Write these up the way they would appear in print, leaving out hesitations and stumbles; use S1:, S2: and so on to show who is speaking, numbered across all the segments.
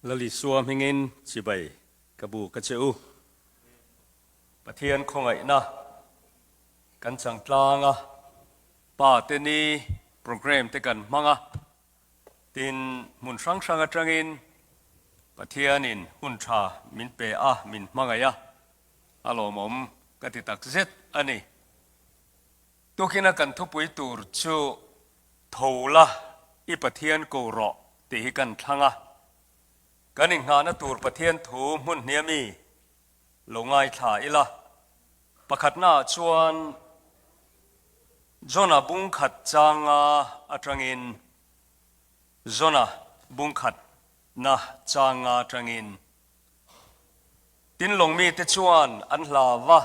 S1: Lalisua hmingin chibai ka bu ka che u. Pathian khawngaihna kan chang tlang a, pa te ni programme te kan hmang a, tin hmun hrang hrang atangin Pathianin hun tha min pe a, min hmangaih a, a lawmawm ka ti tak zet a ni. Tukina kan thupui tur chu Tho la, i Pathian ko rawh tih hi kan thlang a. Kan inghahna tur Pathian thu hmun hnia mi lo ngaithla ila. Pakhatnaah chuan Jona bungkhat changa atangin Jona bungkhatna changa atangin Tin lawng mite chuan an hlau va,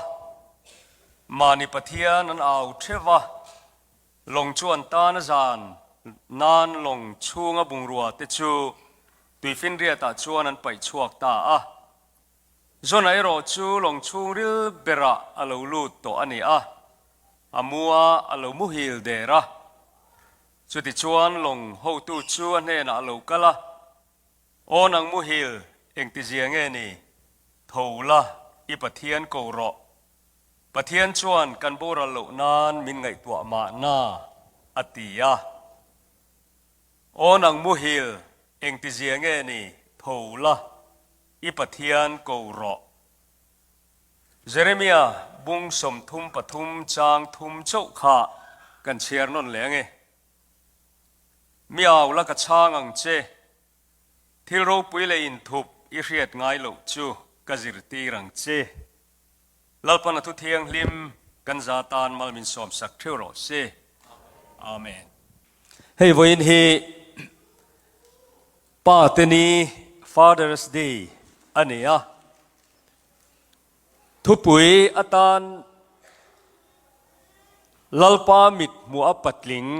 S1: mahni Pathian an au theuh va, lawng chu an tan a zan nan lawng chhunga bungrua te chu tuifinriatah chuan an paih chhuak ta a. Jona erawh chu lawng chhungril berah a lo lut tawh a ni a, a mua a lo muhil der a. Chutichuan lawng hotu chu a hnenah a lo kal a, Aw nang muhil, engtizia nge ni? Tho la, i Pathian ko rawh. Pathian chuan kan boral loh nan min ngaihtuah mahna, a ti a. Aw nang muhil, engtizia nge ni? Tho la, i Pathian ko rawh. Jeremia bung 33 chang thum chauh kha kan chhiar nawn leh ange. Mi au la ka chhang ang che. Thil ropui leh inthup i hriat ngai loh chu ka zirtir ang che. Lalpan a thu thianghlim kan za tan mal min sawmsak theuh rawh se. Amen. Hei vawiin hi Pa te ni, Father's Day, a ni a. Thupui atan Lalpa mit hmuh a patling,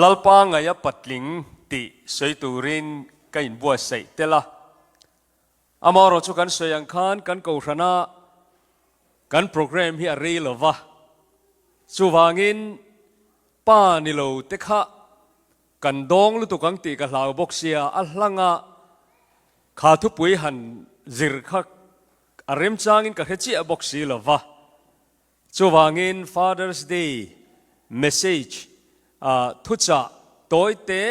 S1: Lalpa ngaih a patling tih sawi turin ka inbuatsaih tel a. Amaherawh chu kan sawi ang khan kan kohhrana kan programme hi a rei lo va, chuvangin pa ni lo te kha Kan dawng lutuk ang tih ka hlau bawk sia, a hlanga kha thupui han zir kha a remchangin ka hre chiah bawk si lo va. Chuvangin Father's Day message thuchah tawi te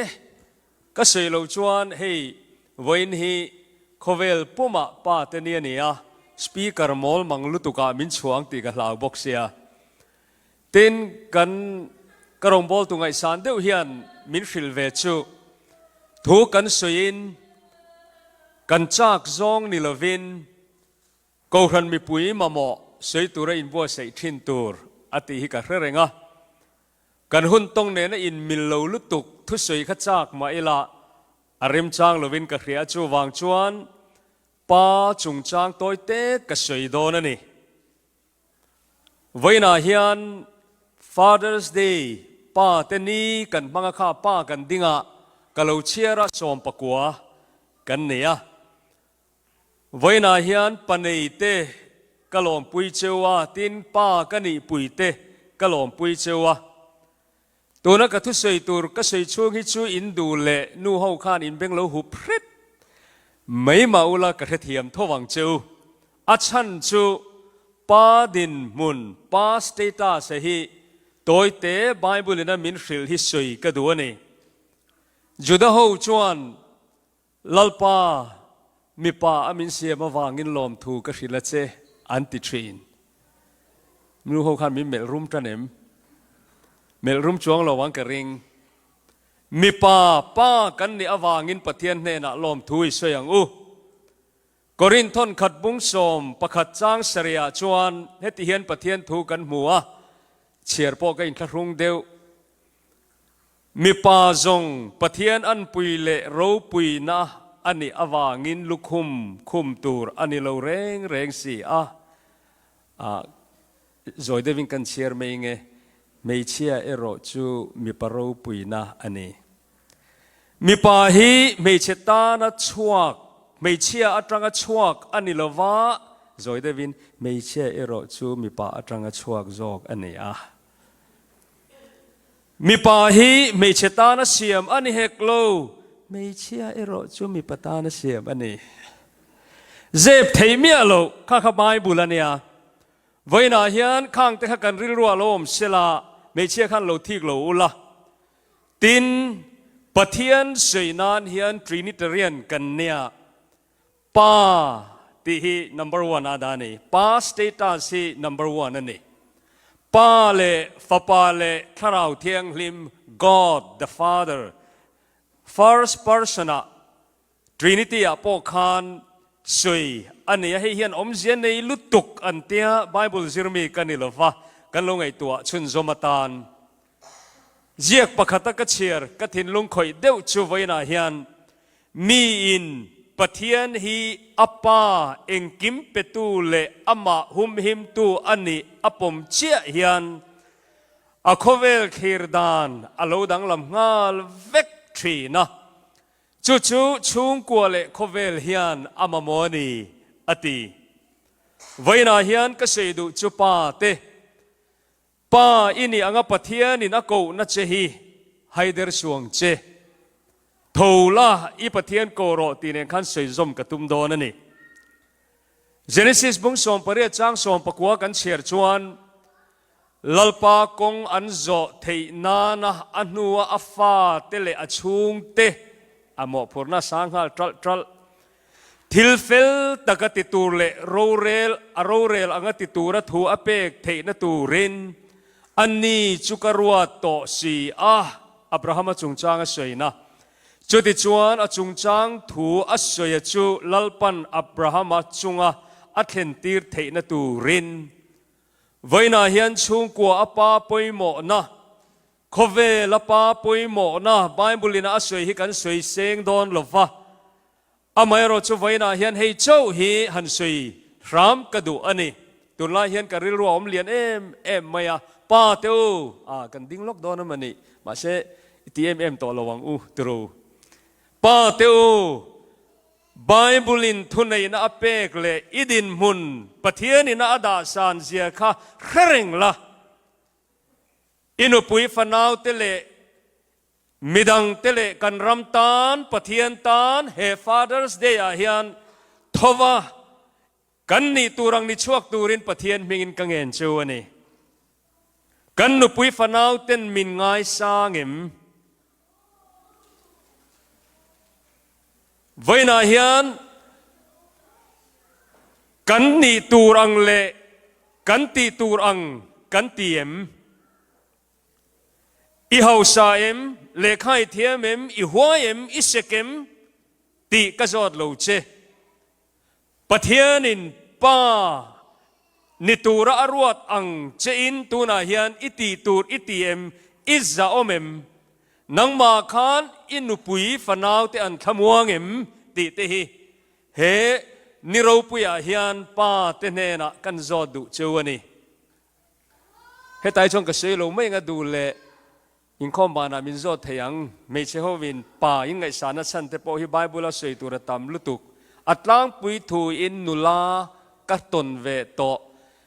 S1: ka sawi loh chuan hei vawiin hi khawvel pumah pa te ni a ni a, speaker mawl mang lutukah min chhuah ang tih ka hlau bawk sia. Tin, kan ka rawngbawltu ngaihsan deuh hian min hrilh ve chu, thu kan sawiin kan chak zawng ni lovin Kohhran mipui mamawh sawi tura inbuatsaih thin tur a tih hi ka hre reng a. Kan hun tawng nena inmil lo lutuk thusawi kha chak mah ila a remchang lovin ka hria chuvang chuan pa chungchang tawi te ka sawi dawn a ni. Vawiinah hian Father's Day pa te ni kan hmang a kha pa kan ding a, ka lo chhiar a 19 kan nei a. Vawiinah hian pa nei te ka lawmpui cheu a, tin pa ka nihpui te ka lawmpui cheu a. Tuna ka thusawi tur ka sawi chhung hi chu in duh leh nu ho khan in beng lo hup hret mai mah ula ka hrethiam tho vang che u. A chhan chu pa dinhmun, pa status a hi tawite Bible in a min hrilh hi sawi ka duh a ni. Juda ho chuan Lalpa, mipa a min siam avangin lawmthu ka hrilh a che, an ti thin. Nu ho khan min melh rum tan em? Melh rum chuang lo ang ka ring. Mipa pa kan nih avangin Pathian hnenah lawmthu i sawi ang u. Korinthon khat bung 11 chang sarihah chuan heti hian Pathian thu kan hmu a, chhiar pawh ka inthlahrung deuh. Mipa zawng Pathian anpui leh ropuina a nih avangin lukhum khum tur a ni lo reng reng si a. Ah, zawi deuhin kan chhiar mai nge, hmeichhia erawh chu mipa ropuina a ni. Mipa hi hmeichhe tana chhuak, hmeichhia atanga chhuak a ni lo va, zawi deuhin hmeichhia erawh chu mipa atanga chhuak zawk a ni a. Mipa hi hmeichhe tana siam a ni hek lo. Hmeichhia erawh chu mipa tana siam a ni. Zep thei miah lo kha kha Bible a nia. Vawiinah hian khangte kha kan rilruah lo awm sela, hmeichhia khan lo thik lo ula. Tin, Pathian sawi nan hian Trinitarian kan nia. Pa tih hi number one a dah a ni. Pa status hi number one a ni. Pa leh Fapa leh Thlarau Thianghlim, God the Father, first person ah Trinity ah pawh khan sawi a ni a. Hei hian awmzia nei lutuk an tia Bible zirmi ka ni lova, kan lo ngaihtuah chhunzawm atan. Ziak pakhata ka chhiar ka thinlung khawih deuh chu vawiinah hian miin Pathian hi a Pa engkim petu leh amah humhimtu a nih a pawm chiah hian a khawvel thlir dan a lo danglam nghal vek thin a, chu chu chhungkua leh khawvel hian a mamawh a ni, a ti. Vawiinah hian ka sawi duh chu Pa te Pa i nih anga Pathianin a kohna che hi haider suang che. Tho la, i Pathian ko rawh tih nen khan sawi zawm ka tum dawn a ni. Genesis bung 18 chang 19 kan chhiar chuan, Lalpa kawng an zawh theih nana a hnua a fate leh a chhungte a mawhphurhna sang nghal ṭalh ṭalh. Thil fel taka ti tur leh rorel a rorel anga ti tura thu a pek theihna turin ani chu ka ruat tawh si a, Abrahama chungchang a sawina. Chutichuan a chungchang thu a sawia chu Lalpan Abrahama chunga a thlentir theihna turin vawiinah hian chhungkua a pa pawimawhna, Khawvel a pa pawimawhna Bible in a sawi hi kan sawi seng dawn lo va, amaherawh chu vawiinah hian hei chauh hi han sawi hram ka duh a ni. Tunlai hian ka rilru a awm lian em em mai a, Pa te u, ah kan ding lawk dawn a mah ni, mahse i ti em em tawh lo ang u tiro. Pa te u, Bible in thuneihna a pek leh i dinhmun Pathian in a a dahsan zia kha hre reng la. I nupui fanaute leh midangte leh kan ram tan, Pathian tan he Father's Day ah hian thova kan nih tur ang ni chhuak turin Pathian hmingin ka ngen cheu a ni. Kan nupui fanauten min ngaisang em? Vawiinah hian kan nih tur ang leh kan tih tur ang kan ti em? I hausa em? Lehkha i thiam em? I huai em? I sek em? Tih ka zawt lo che. Pathianin Pa ni tura a ruat ang chein tunah hian i tih tur i ti em? I zahawm em? Nangmah khan i nupui fanaute an thlamuang em? Tih te hi he ni ropuiah hian Pa te hnenah kan zawt duh cheu a ni. Hetai chuan ka sawi lo mai anga duh leh Inkhawm banah min zawt thei ang. Hmeichhe hovin pa in ngaihsahna chhan te pawh hi Bible a sawi tur a tam lutuk. A tlangpui thuin nula ka tawn ve tawh.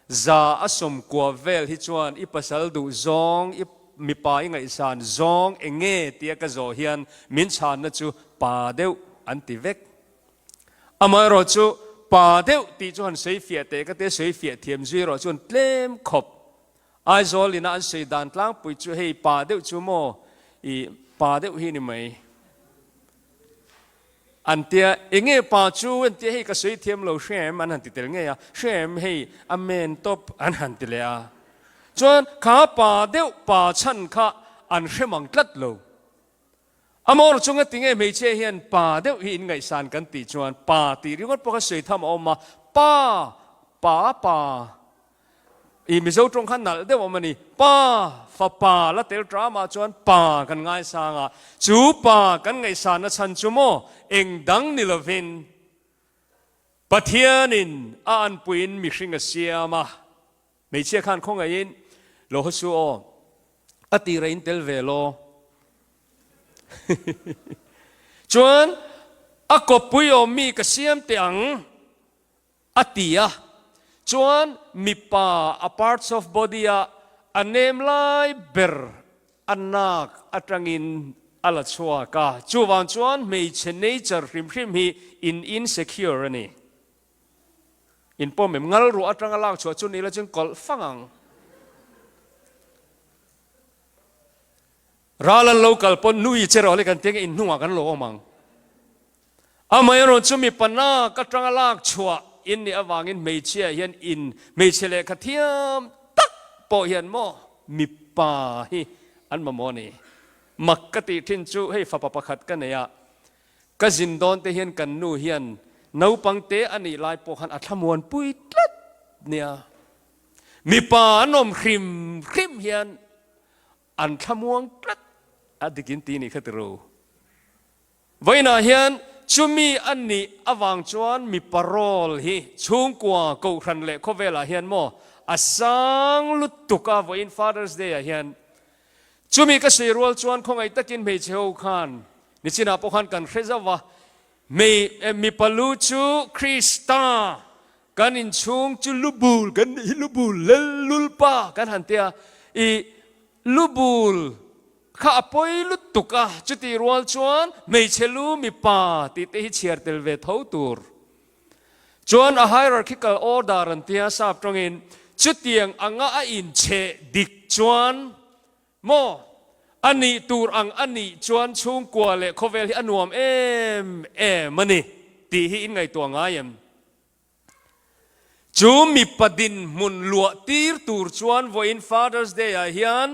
S1: Za a sawmkua vel hi chuan i pasal duh zawng, i mipa i ngaihsan zawng eng nge tia ka zawh hian min chhanna chu pa deuh an ti vek. Amaherawh chu pa deuh tih chu han sawi fiah teh ka tia sawi fiah thiam zui erawh chuan tlem khawp. Aizawl ina an sawi dan tlangpui chu hei pa deuh chu maw i pa deuh hi ni mai an tia enge pa chu an tia hei ka sawi thiam lo hrem an han ti tel ngei a hrem hei a men tawp an han ti leh a chuan kha pa deuh pa chhan kha an hrem ang tlat lo amawr chunga tinge hmeichhia hian pa deuh hi in ngaihsan kan tih chuan pa tih ringawt pawh kha sawi tham a awm a pa pa pa I Mizo tawng kha nalh deuh awm a ni. Pa, fapa la tel tramah chuan pa kan ngaisang a, chu pa kan ngaihsanna chhan chu maw eng dang ni lovin Pathianin a anpuiin mihring a siam a, hmeichhia khan khawngaihin lo haw su aw, a tira in tel ve law. Chuan a kawppui awm mi ka siam teh ang. A ti a, chuan mipa a parts of body a a nem lai ber a nak atangin a la chhuak a, chuvang chuan hmeichhe nature hrim hrim hi in insecure a ni. In pawm em? Ngal ruah atanga lak chhuah chu ni la chuan kawlh fang ang. Ral an lo kal pawn nui che rawh le kan tia nge in hnungah kan lo awm ang. Amaherawh chu mipa nak atanga lak chhuah in nih avangin hmeichhia hian in hmeichhe lehkha thiam tak pawh hian maw mipa hi an mamawh a ni. Mak ka tih thin chu hei fapa pakhat ka nei a, ka zin dawn te hian kan nu hian naupang te a nih lai pawh khan a thlamuan pui tlat nia. Mipa an awm hrim hrim hian An thlamuang tlat a dik in ti nih kha tiro. Vawiinah hian chumi a nih avang chuan mi parole hi chhungkua kohhran leh khawvelah hian maw a sang lutuk a vawiin Father's Day ah hian chumi ka sawi rual chuan khawngaih takin hmeichhe ho khan nichinah pawh khan kan hre zauh va hmei mipa lu chu Krista Kan inchhung chu lubul kan nih hi lubul lellulpa kan han tia i lubul kha a pawi lutuk a, chutih rual chuan hmeichhe lu mipa tih te hi chhiar tel ve tho tur. Chuan a hierarchical order an tia sap tawngin chutiang anga a incheh dik chuan maw a nih tur ang a nih chuan chhungkua leh khawvel hi a nuam em em a ni tih hi in ngaihtuah ngai em? Chu mipa dinhmun luah tir tur chuan vawiin Father's Day ah hian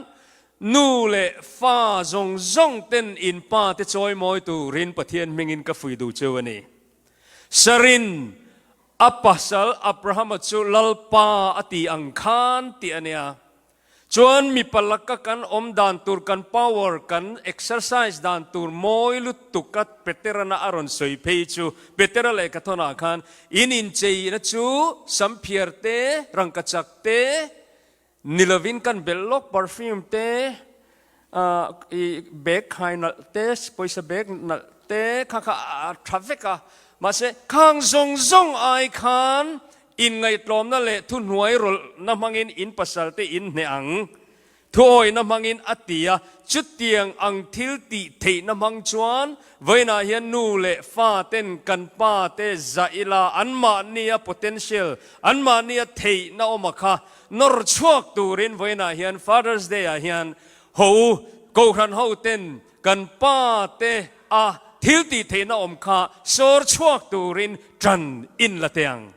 S1: nu leh fa zawng zawng ten in pa te chawi mawi turin Pathian hmingin ka fui duh cheu a ni. Sarin a pasal Abrahama chu Lalpa a ti ang khan tih a nia. Chuan mipa laka kan awm dan tur, kan power, kan exercise dan tur mawi lutuk a Peterana a rawn sawi phei chu Petera lehkha thawnah khan in incheina chu samphiar te, rangkachak te ni lovin kan belh lawk perfume te, i bag khai nalh te, pawisa bag nalh te kha kha a tha vek a. Mahse khang zawng zawng ai khan Inngaihtlawmna leh thuhnuai rawlhna hmangin in pasalte in hneh ang. Thuawihna hmangin a ti a, chutiang ang thil tih theihna hmang chuan vawiinah hian nu leh fa ten kan pa te zah ila anmahnia potential, anmahnia theihna awm a kha nawr chhuak turin vawiinah hian Father's Day ah hian ho u, Kohhran ho ten kan pa te a thil tih theihna awm kha sawr chhuak turin ṭan in la teh ang.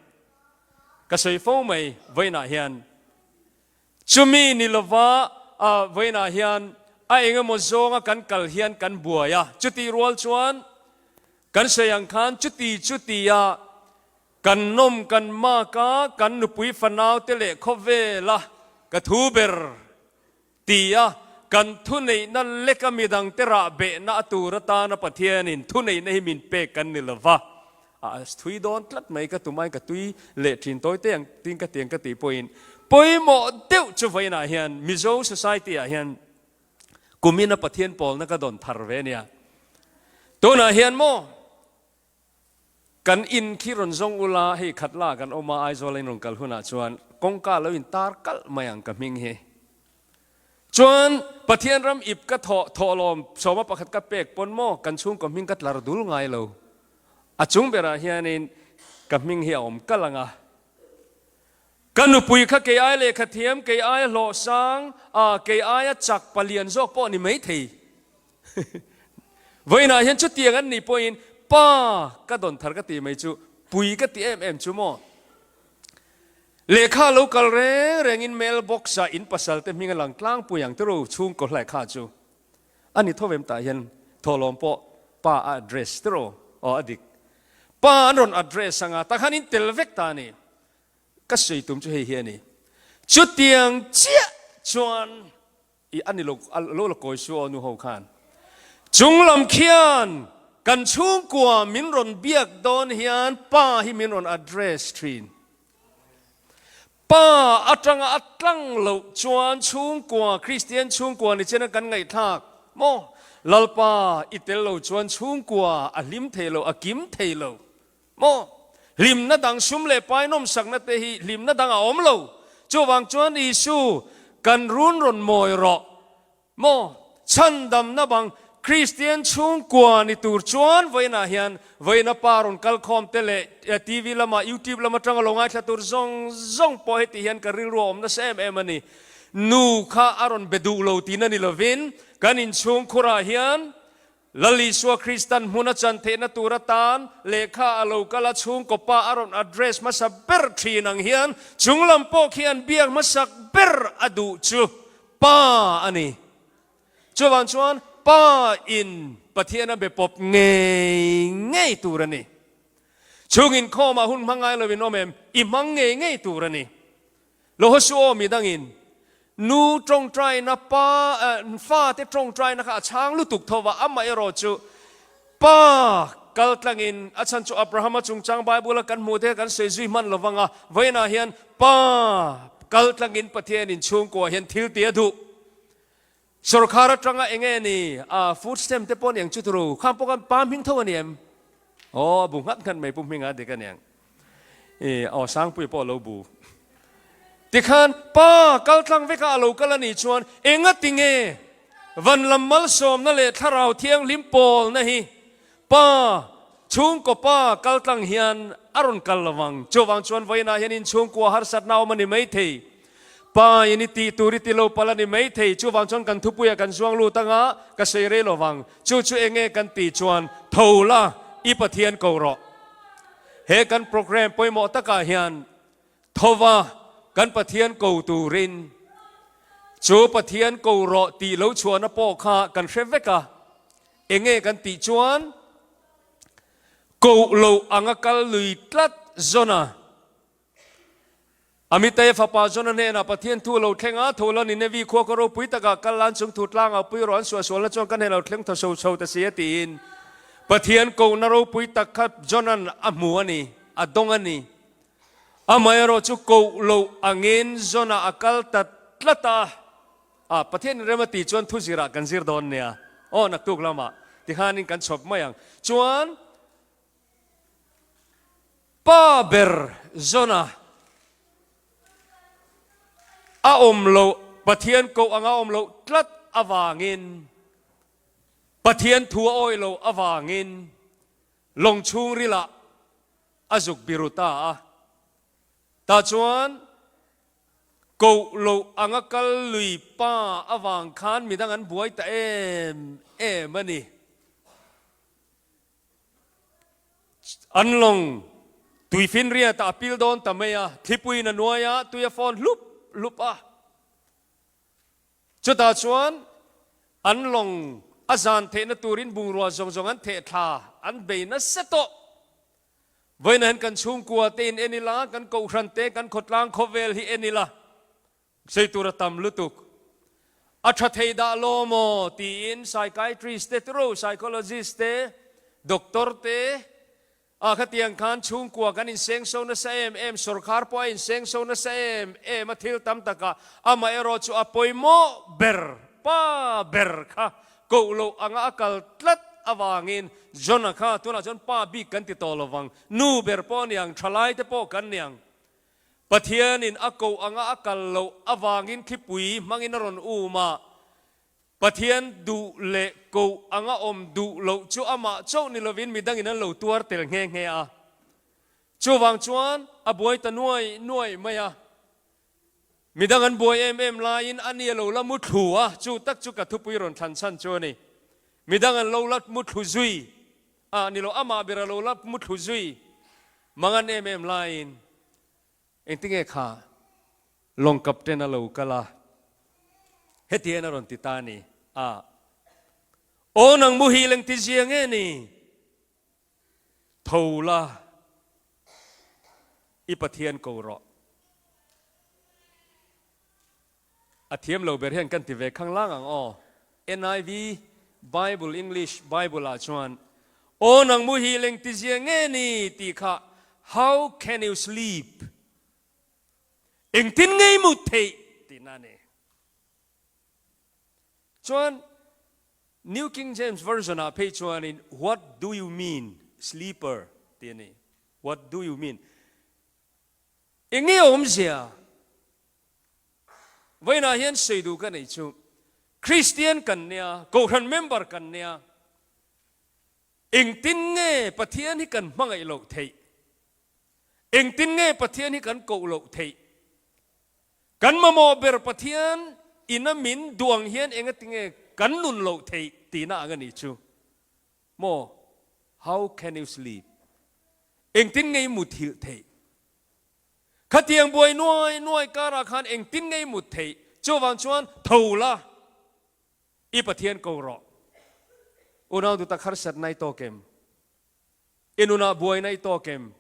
S1: Ka sawi fo mai vawiinah hian chumi ni lova vawiinah hian a eng emaw zawnga kan kal hian kan buai a, chutih rual chuan kan sawi ang khan chuti chuti a kan nawm kan mak a, kan nupui fanau te leh khawvela ka thu ber Tia kan thuneihna leka midangte rah behna a tur atana Pathianin thuneihna hi min pek kan ni lova, a thui dawn tlat mai ka tumai ka tui leh thin tawi te ang tin ka tiang ka tih pawhin pawimawh deuh chu vawiinah hian Mizo society ah hian kumina Pathian pawlna ka dawn thar ve ania. Tunah hian maw Kan in khi rawn zawng ula, hei khat la kan awm a, Aizawl a in rawn kal hunah chuan kawngka lo in tar kalh mai ang ka hming hi. Chuan Pathian ram ip ka thawh thawhlawm sawma pakhat ka pek pawn maw kan chhungkaw hming ka tlar dul ngai lo. A chung berah hianin ka hming hi a awm kalh ang a. Ka nupui kha kei ai lehkha thiam, kei aia hlawhsang, kei aia chak palian zawk pawh a ni maithei. Vawiinah hian chutiang an nih pawhin pa ka dawn thar ka tih mai chu pui ka ti em em chu maw? Lehkha lo kal reng rengin mail box ah in pasal te hming a lang tlangpui ang tiro chhungkaw hlai kha chu a ni tho em tah hian thawhlawm pawh pa a address tiro aw a dik pa an rawn address anga tah khan in tel vek ta a ni. Ka sawi tum chu hei hi a ni chutiang chiah chuan I a ni lo, a lo la kawi su aw nu ho khan. Chunglam khian kan chhungkua min rawn biak dawn hian pa hi min rawn address thin. Pa atanga a tlang loh chuan chhungkua, Kristian chhungkua ni chena kan ngaihthlak maw? Lalpa i tel lo chuan chhungkua a hlim thei lo, a kim thei lo Maw? Hlimna dang sum leh pai nawmsakna te hi hlimna dang a awm lo. Chuvang chuan Isu, kan run rawn mawi rawh. Maw? Chhandamna bang. Kristian chhungkua ni tur chuan vawiinah hian vawiina pa rawn kal khawm te leh TV lama YouTube lam atanga lo ngaithla tur zawng zawng pawh heti hian ka rilru a awm nasa em em a ni. Nu kha a rawn be duh lo tihna ni lovin kan inchhungkhurah hian Lal Isua Kristan hmun a chan theihna tur atan lehkha a lo kal a, chhungkaw pa a rawn address hmasa ber thin ang hian chunglam pawh khi an biak hmasak ber a duh chu Pa a ni. Chuvang chuan Pa in Pathian a be pawp ngei ngei tur a ni. Chhung inkhawmah hun hmang ngai lo in awm em? I hmang ngei ngei tur a ni. Lohosu aw midangin nu tawngtaina pa fate tawngtaina kha a chhang lutuk tho va, amah erawh chu pa kal tlangin a chhan chu Abrahama chungchang Bible a kan hmuh te kan sawi zui hman lo vanga vawiinah hian pa kal tlangin Pathianin chhungkua hian thil ti a duh. Sorkar atanga enge ni a food stamp te pawh aniang chu turu khang pawh khan pa hming tho ani em? Aw a bu nghat nghat mai pu hming a dik aniang. I aw Sangpuia pawh a lo bu. Tikhan pa kal tlang veka a lo kal a nih chuan engati nge van lam malsawmna leh thlarau thianghlim pawlna hi pa chhungkaw pa kal tlang hian a rawn kal lo vang. Chuvang chuan vawiinah hian inchhungkua harsatna a awm a ni maithei. Pa in i tih tur i ti lo palh a ni maithei. Chuvang chuan kan thupuiah kan zuang lut anga ka sawi rei lo vang. Chu chu enge kan tih chuan tho la i Pathian ko rawh. He kan program pawimawh takah hian thova kan Pathian ko turin chu Pathian ko rawh tih lo chhuahna pawh kha kan hre vek a, enge kan tih chuan koh loh anga kal lui tlat zawn a. Amitaya fapa Jona hnenah Pathian thu a lo thleng a, tho la Ninevi khua ka ropui takah kal lan chung thu tlangah pui rawh an suahsualna chuan ka hnenah lo thleng thaw chho chho ta si a tiin Pathian kohna ropui tak kha Jona'n a hmu a ni, a dawng a ni. Amaherawh chu koh loh angin Jona a kal ta tlat a, a Pathianin rem a tih chuan thu zirah kan zir dawn nia, aw naktuk lamah tikhanin kan chhawp mai ang. Chuan. Pa ber Jona a awm loh, Pathian koh anga awm loh tlat avangin, Pathian thu a awih loh avangin lawng chhungrilah a zuk biru ta a. Tah chuan koh loh anga kal lui pa avang khan midang an buai ta em em a ni. An lawng tuifinriat ah a pil dawn ta mai a, thlipuiin a nuai a, tui a fawn hlup hlup a. Chutah chuan an lawng a zan theihna turin bungrua zawng zawng an theh thla, an bei nasa tawh. Vawiinah hian kan chhungkua te in en ila, kan kohhran te, kan khawtlang khawvel hi en ila, Sei tur a tam lutuk. A tha thei dah law maw tiin psychiatrist te tiro psychologist te doctor te ah khatiang khan chhungkua kan inseng so nasa em em sorkar pawh a inseng so nasa em em a thil tam takah amaherawh chu a pawimawh ber pa ber kha koh loh anga a kal tlat avangin John-a kha tunah chuan pa bik kan ti tawh lovang nu ber pawh a niang thalai te pawh kan niang Pathianin a koh anga a kal loh avangin thlipui hmangin a rawn um a, Pathian duh leh koh anga awm duh loh chu amah chauh ni lovin midangin an lo tuar tel nghe nghe a. Chuvang chuan a buai ta nuai nuai mai a. Midang an buai em em laiin a ni a lo la muthlu a, chu tak chu ka thupui rawn thlan chhan chu a ni. Midang an lo la muthlu zui a ni lo, amah ber a lo la muthlu zui mangan em em laiin engtinge kha lawng captain a lo kal a, heti hian a rawn ti ta a ni a, Aw nang muhil engti zia nge ni? Tho la, i Pathian ko rawh. A thiam lo ber hian kan ti ve khang lang ang aw. NIV Bible English Bible ah chuan Aw nang muhil engtizia nge ni tih kha How can you sleep? Engtin ngei mut theih tihna a ni. Chuan New King James Version ah phei chuanin What do you mean sleeper tih a ni. What do you mean? Enge awmzia? Vawiinah hian sawi duh ka neih chu. Kristian kan nia, Kohhran member kan nia, engtin nge Pathian hi kan hmangaih loh theih? Engtin nge Pathian hi kan koh loh theih? Kan mamawh ber Pathian ina min duh ang hian engatinge kan nun loh theih tihna ang a nih chu maw? How can you sleep? Engtin nge i muthilh theih? Khatiang buai nuai nuai karah khan engtin nge i mut theih? Chuvang chuan tho la, i Pathian ko rawh. Unau dutak harsatna i tawk em? I nunah buaina i tawk em?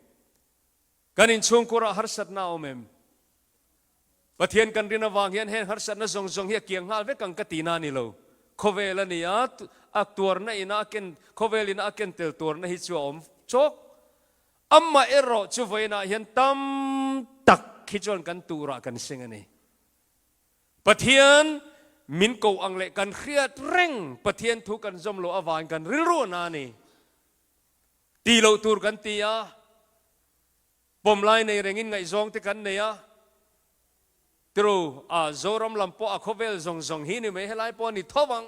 S1: Kan inchhungkurah harsatna a awm em? Pathian kan rin avang hian heng harsatna zawng zawng hi a kiang nghal vek ang ka tihna a ni lo. Khawvel a ni a, a tuarna ina a ken, khawvel ina a ken tel tuarna hi chu a awm chawk. Amah erawh chu vawiinah hian tam tak hi chuan kan turah kan seng a ni. Pathian min koh ang leh kan hriat reng Pathian thu kan zawm loh avangin kan rilru a na a ni. Ti loh tur kan ti a, pawm lai nei rengin ngaihzawng te kan nei a, Tru, a Zoram lam pawh a khawvel zawng zawng hi ni mai helai pawh a ni tho ang.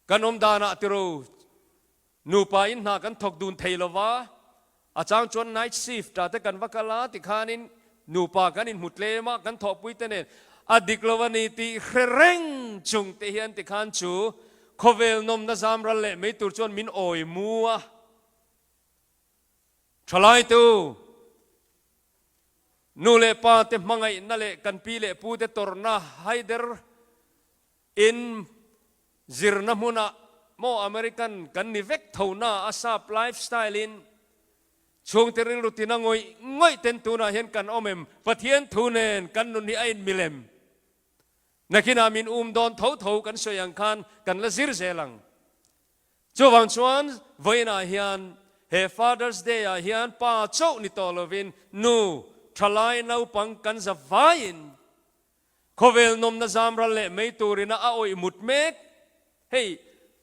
S1: Kan awm danah tru, nupa in hna kan thawk dun thei lo va, a chang chuan night shift ah te kan va kal a tikhanin nupa kan inhmu tlem a, kan thawhpui te nen a dik lo a ni tih hre reng chung te hian tikhan chu khawvel nawmna zam ral leh mai tur chuan min awi mu a. Thalaitu, nu leh pa te hmangaihna leh kan pi leh pu te tawrhna haider in zirna hmunah maw American kan ni vek tho na a sap life style in chhungte rilru tina ngawih ngawih ten tunah hian kan awm em? Pathian thu nen kan nun hi a inmilem. Nakinah min um dawn tho tho kan sawi ang khan kan la zir zel ang. Chuvang chuan vawiinah hian he Father's Day ah hian pa chauh ni tawh lovin nu, thalai, naupang kan za vaiin khawvel nawmna zam ral leh mai turina a awih mut mek. Hei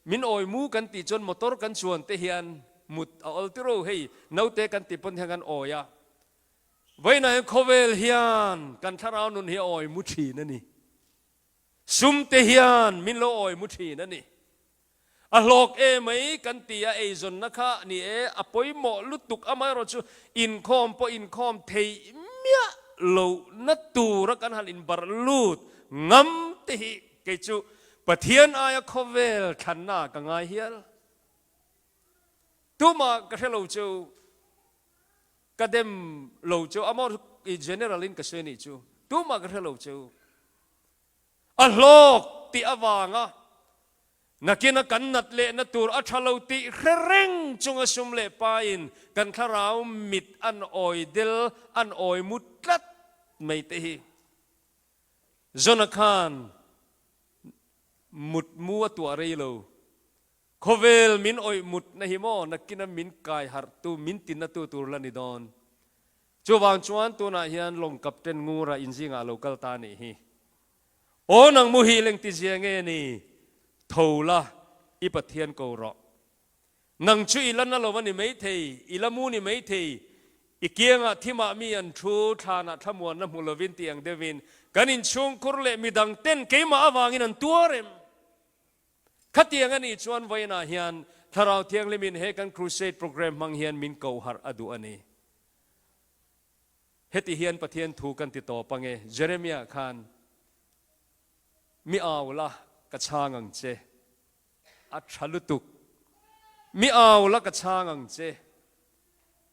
S1: min awi mu kan tih chuan motor kan chuan te hian mut a awl tiro hei naute kan tih pawn hian kan awi a. Vawiinah hian khawvel hian kan thlarau nun hi a awi mu thin a ni. Sum te hian min lo awi mu thin a ni. A hlawk e mai kan ti a, eizawnna kha ni e, a pawimawh lutuk amaherawh chu inkhawm pawh inkhawm thei miah lohna tura kan han inbarh lut ngam te hi kei chu Pathian aia khawvel thlanna ka ngai hial. Tumah ka hre lo chu ka dem lo chu amaherawh chu general in ka sawi a nih chu tumah ka hre lo chu. A hlawk tih avanga nakina kan nat lehna tur a tha lo tih hre reng chunga sum leh pain kan thlarau mit an awi del, an awi mu tlat mai te hi Jona khan mut mu a tuah rei lo. Khawvel min awih mutna hi maw nakina min kai harhtu, min tinatu tur la ni dawn. Chuvang chuan tunah hian lawng captain Ngura inzingah a lo kal ta anih hi. Aw nang muhil engtizia nge ni? Tho la, i Pathian ko rawh. Nang chu i la na lo a ni maithei, i la mu ni maithei, i kiangah thimah mi an thu, thlanah thlamuanna hmu lovin tih ang deuhin kan inchhungkhur leh midang ten keimah avangin an tuar em? Khatiang a nih chuan vawiinah hian Thlarau Thianghlimin he kan Crusade Programme hmang hian min ko harh a duh a ni. Heti hian Pathian thu kan ti tawp ange, Jeremiah khan, Mi au la, ka chhang ang che. A tha lutuk. Mi au la, ka chhang ang che.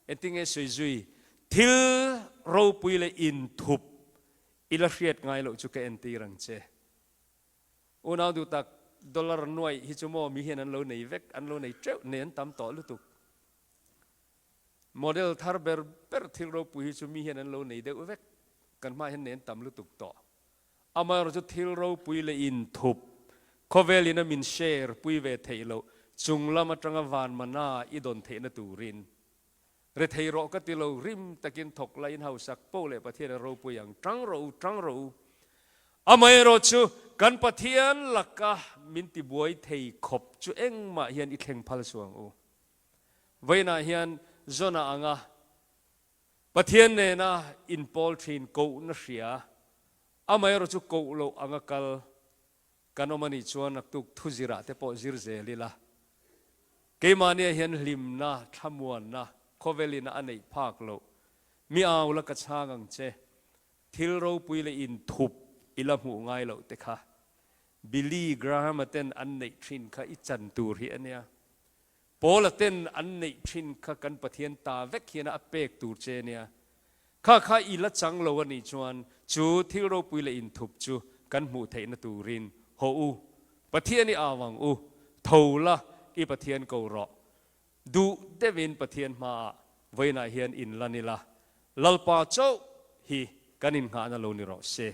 S1: Engtinge sawi zui? Thil ropui leh inthup i la hriat ngai loh chu ka entir ang che. Unau duh tak, dollar nuaih hi chu maw mi hian an lo nei vek, an lo nei teuh, nei an tam tawh lutuk. Model thar ber ber thil ropui hi chu mi hian an lo nei deuh vek, kan hmaah hian nei an tam lutuk tawh. Amaherawh chu thil ropui leh inthup, khawvelin a min share pui ve theih loh, chung lam atanga van mana i dawn theihna turin. Rethei rawh ka ti lo, rim takin thawk la in hausak poh leh Pathian a ropui ang, tang rawh u, tang rawh u. Amaherawh chu kan Pathian laka min tibuai thei khawp chu engmah hian i thleng phal suh ang u. Vawiinah hian Jona anga Pathian nena inpawl thin kohna hria, amaherawh chu koh loh anga kal. Kan awm a nih chuan naktuk thuzirah te pawh zir zel ila. Keimahniah hian hlimna, thlamuanna, khawvelina a neih phak loh. Mi au la ka chhang ang che. Thil ropui leh inthup i la hmuh ngai loh te kha. Billy Graham-a ten an neih thin kha i chan tur hi a nia. Paula ten an neih thin kha kan Pathian ta vek hian a pek tur che a nia. Kha kha i la chang lo a nih chuan chu thil ropui leh inthup chu kan hmuh theihna turin haw u. Pathian i au ang u. Tho la, i Pathian ko rawh. Duh deuhin Pathian hmaah vawiinah hian inlan ila, Lalpa chauh hi kan innghahna lo ni rawh se.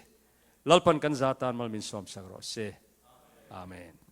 S1: Lalpan kan za tan mal min sawmsak rawh se. Amen.